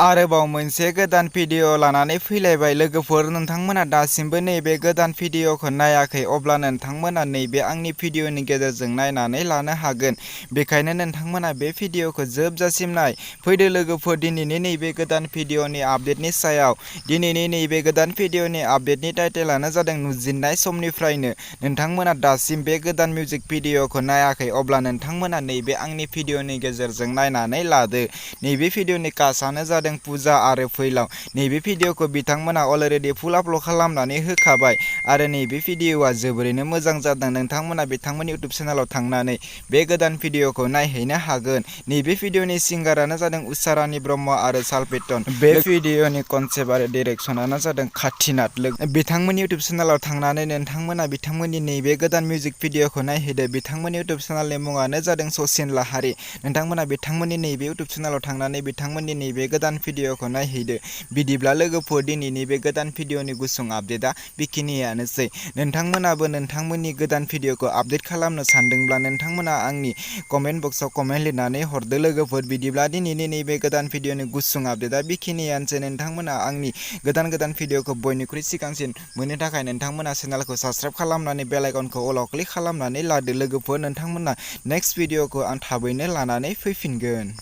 आरोबाव मोनसे गोदान भिडिअ लानानै फैलायबाय लोगोफोर। नोंथांमोना दासिमबो नैबे गोदान भिडिअखौ नायाखै अब्ला नोंथांमोना नैबे आंनि भिडिअनि गेजेरजों नायनानै लानो हागोन। बेखायनो नोंथांमोना बे भिडिअखौ जोबजासिम नाय। फैदो लोगोफोर दिनैनि नैबे गोदान भिडिअनि आपडेटनि सायाव। दिनैनि नैबे गोदान भिडिअनि आपडेटनि टाइटेलानो जादों नुजेननाय समनिफ्रायनो। नोंथांमोना दासिम बे गोदान मिउजिक भिडिअखौ नायाखै अब्ला नोंथांमोना नैबे आंनि भिडिअनि गेजेरजों नायनानै लादो। नैबे भिडिअनि कास्टआनो जादों पुजा आरो फैलाव। नैबे भिडिअखौ बिथांमोना अलरेडि फुल आपल'ड खालामनानै होखाबाय आरो नैबे भिडिअआ जोबोरैनो मोजां जादों। नोंथांमोना बिथांमोननि इउटुब चेनेलाव थांनानै बे गोदान भिडिअखौ नायहैनो हागोन। नैबे भिडिअनि सिंगारानो जादों उषाराणि ब्रह्म आरो सालपेटन। बे भिडिअनि कनसेप्ट आरो डिरेक्सनानो जादों खाथिनाथ। बिथांमोननि इउटुब चेनेलाव थांनानै नोंथांमोना बिथांमोननि नैबे गोदान मिउजिक भिडिअखौ नायहैदो। बिथांमोननि इउटुब चेनेलनि मुङानो जादों सचिन लाहारि। नोंथांमोना बिथांमोननि नैबे इउटुब चेनेलाव थांनानै बिथांमोननि नैबे गोदान भिडिअखौ नायहैदो। बिदिब्ला लोगोफोर दिनैनि बे गोदान भिडिअनि गुसुं आपडेटआ बेखिनियानोसै। नोंथांमोनाबो नोंथांमोननि गोदान भिडिअखौ आपडेट खालामनो सानदोंब्ला नोंथांमोना आंनि कमेन्ट बक्सआव कमेन्ट लिरनानै हरदो लोगोफोर। बिदिब्ला दिनैनि नैबे गोदान भिडिअनि गुसुं आपडेटआ बेखिनियानोसै। नोंथांमोना आंनि गोदान भिडिअखौ बयनिख्रुइ सिगांसिन मोननो थाखाय नोंथांमोना चेनेलखौ साबस्क्राइब खालामनानै बेल आइकनखौ अलाव क्लिक खालामनानै लादो लोगोफोर। नोंथांमोना नेक्स्ट भिडिअखौ आं थाबैनो लानानै फैफिनगोन।